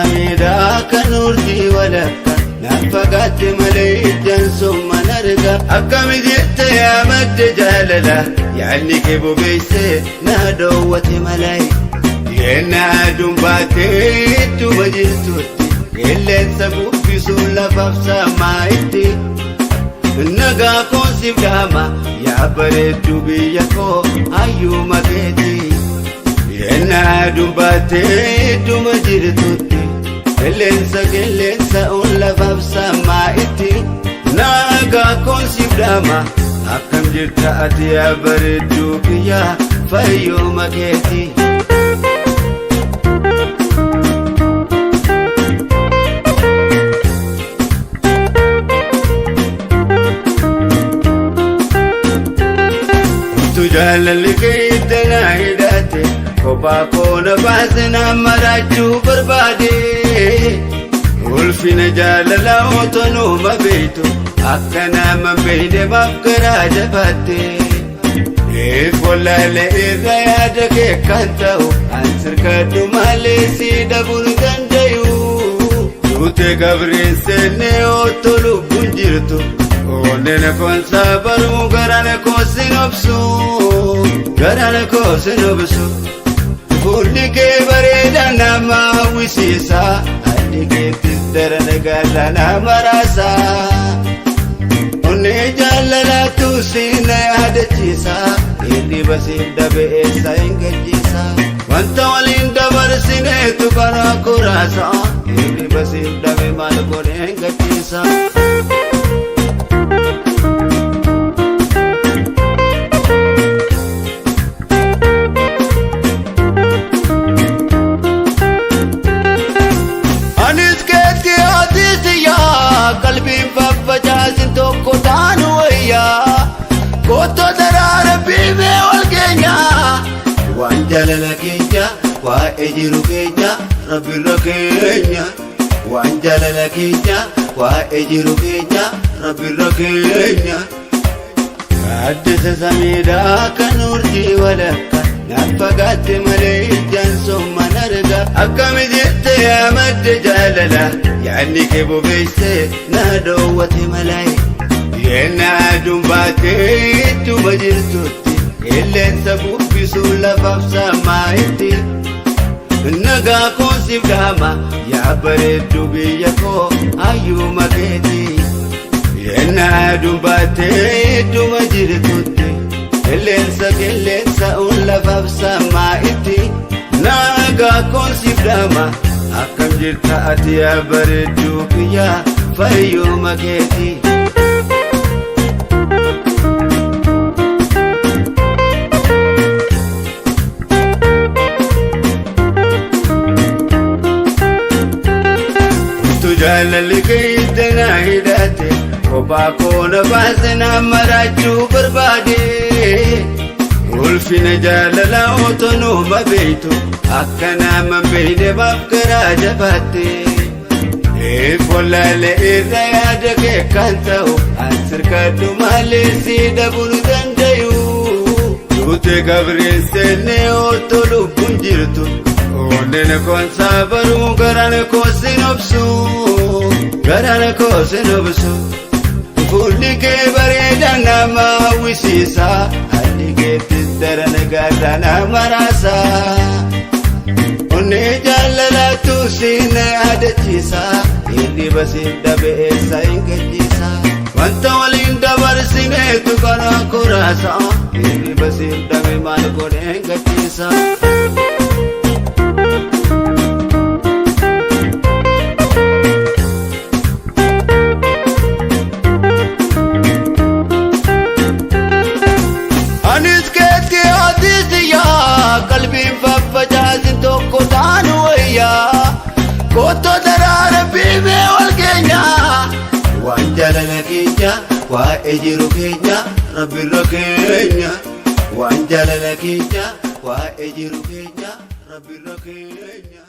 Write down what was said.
Samiidhaa kan urjii walakka naan fagaatte malee ijaan summan arga. Akkami jette yaa madda jaalala yaadni kee bobeessee na dhoowwate malee. Yennaa aduun baatee ittuma jirtutti qilleensa bubbisuun lafaaf samaa'itti. Nagaa koon siif dhaama yaa bareedduu biyya koo hayyuu keeti. Yennaa aduun baatee ittuma jirtutti qilleensa qilleensa ol lafaaf samaa'itti. Nagaa koon siif dhaama akkam jirta ati yaa bareedduu biyya fayyuma keeti. Jaalalli keetti na hidhate kophaa koo na baase na maraachuu barbaade. Ulfina jaalala otoo numa beektu akka nama beekne maaf garaa jabaatte. Eefolaalee irra yaada kee kan ta'u an sirkadhu malee si dhabuu hin dandayu. Duute gabriin seennee otoo lubbuun jirtu. Onneen koonsaa baruu garaan koo sin obsu garaan koo sin obsu. Fuulli kee bareedaa nama hawwisiisa haalli keettis daran gaala nama raasa. Onnee jaalalaatu si na yaadachiisa hirriba siin dhabe eessa hin gajjiisa. Wanta waliin dabarsineetu karaa koraasa hirriba siin dhabe maal godhee hin gajjiisa. Anis keetti atis yaa qalbiin faffacaasin tokko taanu wayyaa kotoo daraara biimee wal keenya waan jaalala keenya waa'ee jiru keenya rabbirra keenya waan jaalala keenya waa'ee jiru keenya rabbirra keenya. Gaaddisa samiidhaa kan urjii walakka naan fagaatte malee ijaan somman arga. Akkami jette yaa madda jaalala yaadni kee bobeessee na dhoowwate malee. Yennaa aduun baatee ittuma jirtutti qilleensa bubbisuun lafaaf samaa'itti. Nagaa koon siif dhaama yaa bareedduu biyya koo hayyuma keeti. Yennaa aduun baatee ittuma jirtutti qilleensa qilleensa ol lafaaf samaa'itti. Nagaa koon siif dhaama akkam jirta ati yaa bareedduu biyya fayyuma keeti. Jaalalli keetti na hidhate kophaa koo na baase na maraachuu barbaade. Ulfina jaalala otoo numa beektu akka nama beekne maaf garaa jabaatte. Eefolaalee irra yaada kee kan ta'u an sirkadhu malee si dhabuu hin dandayu. Duute gabriin seennee otoo lubbuun jirtu. Onneen koonsaa baruu garaan koo sin obsu garaan koo sin obsu. Fuulli kee bareedaa nama hawwisiisa haalli keettis daran gaala nama raasa. Onnee jaalalaatu si na yaadachiisa hirriba siin dhabe eessa hin gajjiisa. Wanta waliin dabarsineetu karaa koraasa hirriba siin dhabe maal godhee hin gajjiisa. Anis keetti atis yaa qalbiin faffacaasin tokko taanu wayyaa kotoo daraara biimee wal keenya waan jaalala keenya waa'ee jiru keenya rabbirra keenya waan jaalala keenya waa'ee jiru keenya rabbirra keenya.